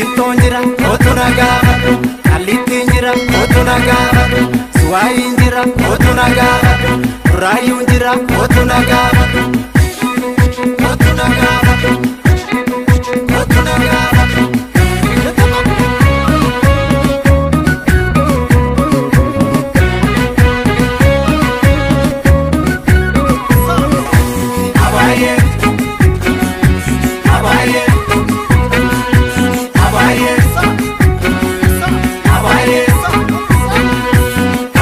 Qillintoon jira kootu na gaafadhu. Kallittiin jira kootu na gaafadhu. Suwaayiin jira kootu na gaafadhu. Buraayyuun jira kootu na gaafadhu. Kootu na gaafadhu. Kootu na gaafadhu. Abaye, abaye, abaye, abaye,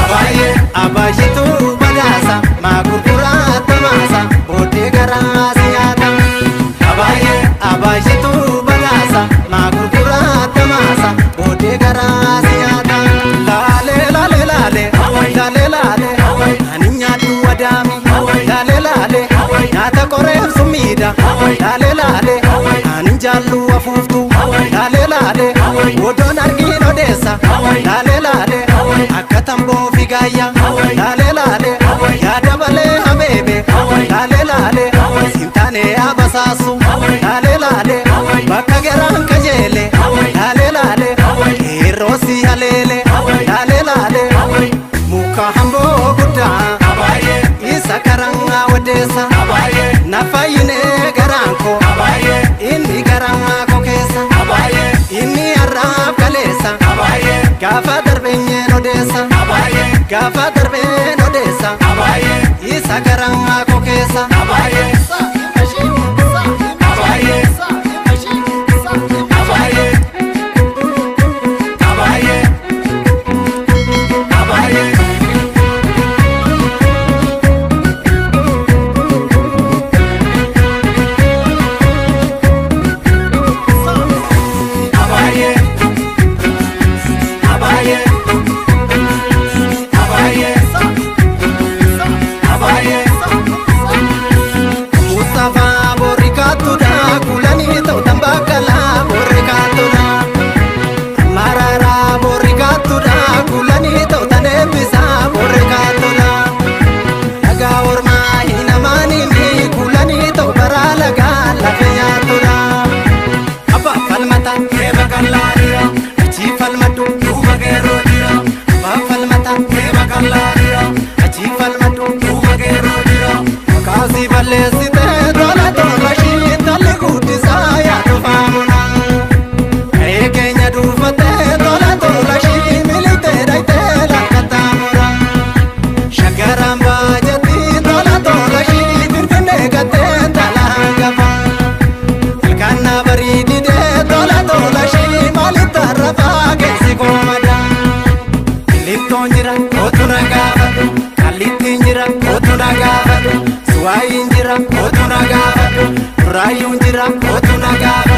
abaye, abayetu badhaasa maa gurguraa tamaasa booddee garaa si nyaata. Abaye, abayetu badhaasa maa gurguraa tamaasa booddee garaa si nyaata. Laalee laalee laalee laalee laalee ani nyaadhu wadaami laalee laalee nyaata qoreef summiidha laalee laalee ani jaallu afuuftu laalee laalee odoon argiin odeessa laalee laalee akka tamboo fi gaayya laalee laalee yaada malee habeebe laalee laalee sintaanee abasaasu laalee laalee bakka garaan kajeele laalee laalee qeerroo si haleele laalee laalee muka hamboo guddaa isa karaa odeessa na fayyinee garaan koo inni garaa koo keessa inni har'aaf kaleessa gaafa darbeenyeen odeessa gaafa darbeen odeessa isa garaa koo keessa. Abaye, abaye, abaye, abaye. Abaye, abaye, abaye, abaye. Mustafa borikatudha kulanii ta'u tambakala borikatudha. Marara borikatudha kulanii ta'u taneebisa borikatudha. Dhagaa ormaa hin amaanini kulanii ta'u baraa lagaa lafa nyaatudha. Abbaa falmata eeba kallaadira achii falmadhu duuba geeroo jira. Abbaa falmata eeba kallaadira achii falmadhu duuba geeroo jira. Makaasii balleessitee tola tola shii tolli guddisaa yaadu faamuna. Ka'ee keenya duufatee tola tola shii militee dhayitee lakkataamura. Shaggaraan baajetti tola tola shii finfinnee gattee dhala hangafa. Ilkaanna bareedidee tola tola shii maalitti arrabaa keessi koomada. Qillintoon jira kootu na gaafadhu. Kallittiin jira kootu na gaafadhu. Suwaayiin jira kootu na gaafadhu. Buraayyuun jira kootu na gaafadhu.